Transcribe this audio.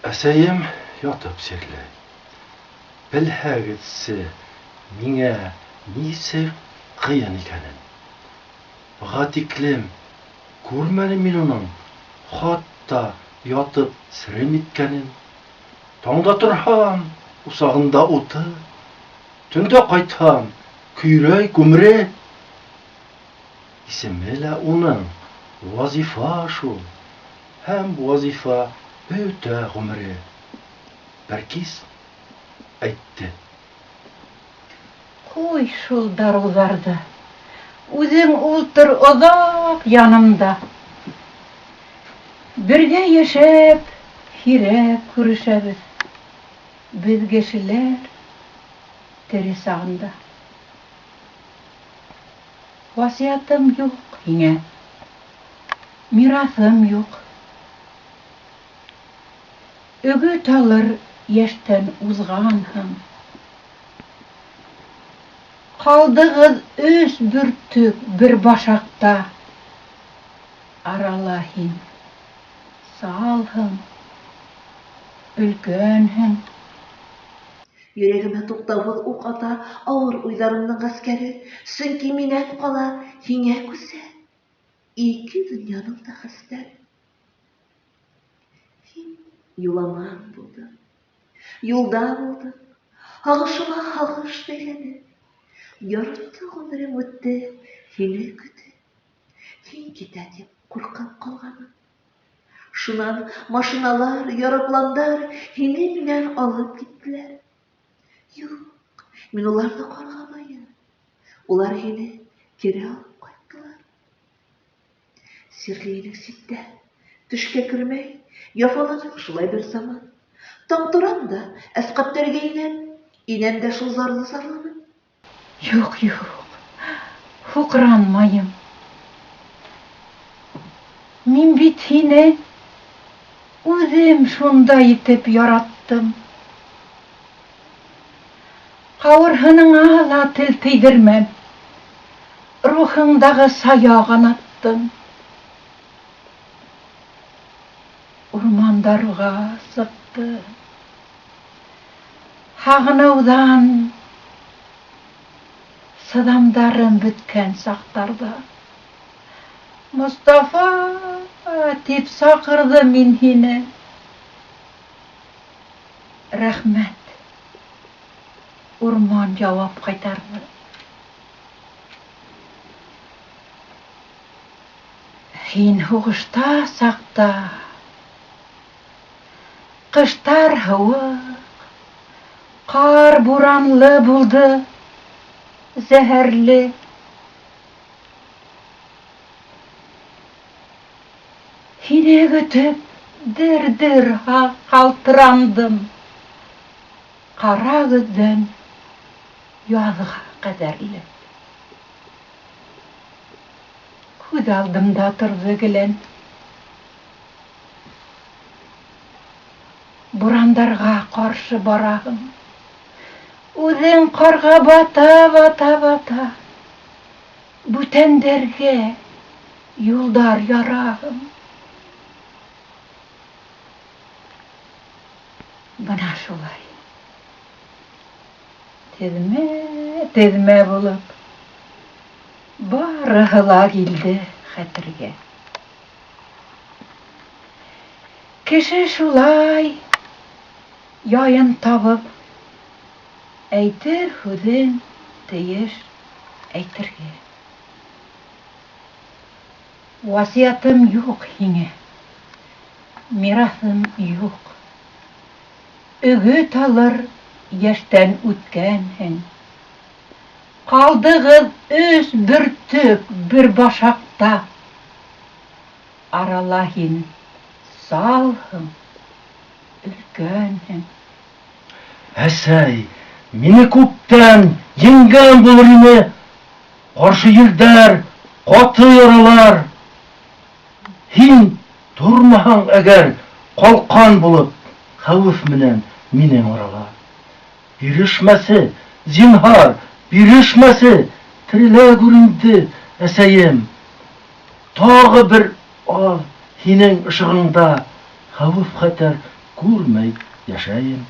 Әсәйем ятып сирләй. Белһәгеҙсе, миңә нисек ҡыйын икәнен. Быға тиклем күрмәнем мин уның хатта ятып серем иткәнен. Таңда торһам, усағында уты, төндә ҡайтһам, көйрәй күмере. Исеме лә уның Вазифа шул. Һәм Вазифа бөтә ғүмере. Бер кис әйтте. Ҡуй шул дарыуҙарҙы. Үҙең ултыр оҙаҡ янымда. Бергә йәшәп, һирәк күрешәбеҙ. Беҙ кешеләр тере сағында. Васыятым юҡ һиңә, мираҫым юҡ. Өгөт алыр йәштән уҙғанһың. Ҡалдығыҙ өс бөртөк бер башаҡта. Арала һин салһың, өлкәнһең. Йөрәгемә туҡтауһыҙ уҡ ата Ауыр уйҙарымдың ғәскәре, Сөнки минән ҡала һиңә күсә Ике донъяның да хәстәре. Һин юламан булдың, юлда булдың, Һағышыма һағыш бәйләне. Ярты ғүмерем үтте һине көтөп, Һин китә тип ҡурҡып ҡалғаным. Шунан машиналар, яропландар һине минән алып киттеләр. Юҡ, мин уларҙы ҡарғамайым. Улар һине кире алып ҡайттылар. Сирле инең ситтә, төшкә кермәй, яфаланың шулай бер заман. Таң торам да, Әсҡәптәргә инәм, инәм дә шул зарлы зарланып. Юҡ, юҡ, һуҡранмайым. Мин бит һине үҙем шундай итеп яраттым. Ҡауырһыныңа ла тел тейҙермәм. Рухыңдағы сая ҡанаттың. Урмандарға сыҡты. Һағыныуҙан сыҙамдарым бөткән саҡтарҙа Мостафа тип саҡырҙым мин һине. Рәхмәт. Урман яуап ҡайтарҙы. Һин һуғышта саҡта Ҡыштар һыуыҡ, ҡар буранлы булды, зәһәрле. Һине көтөп дер-дер ҡалтырандым, Ҡара көҙҙән яҙға ҡәҙәрле. Күҙ алдымда торҙо гелән. Бурандарға ҡаршы бараһың. Үҙең ҡарға бата-бата-бата, Бүтәндәргә юлдар яраһың. Бына шулай. Теҙмә-теҙмә булып, Барыһы ла килде хәтергә. Кеше шулай яйын табып, Әйтер һүҙен тейеш әйтергә. Васыятым юҡ һиңә, мираҫым юҡ. Өгөт алыр йәштән үткәнһең. Ҡалдығыҙ өс бөртөк бер башаҡта. Арала һин салһың, өлкәнһең. Әсәй, мине күптән еңгән булыр ине Ҡаршы елдәр, ҡаты яралар. Һин тормаһаң әгәр ҡалҡан булып Хәүеф менән минең арала. Бирешмәсе, зинһар, бирешмәсе, Терелә күр инде, әсәйем. Тағы бер аҙ һинең ышығыңда Хәүеф-хәтәр Күрмәй йәшәйем.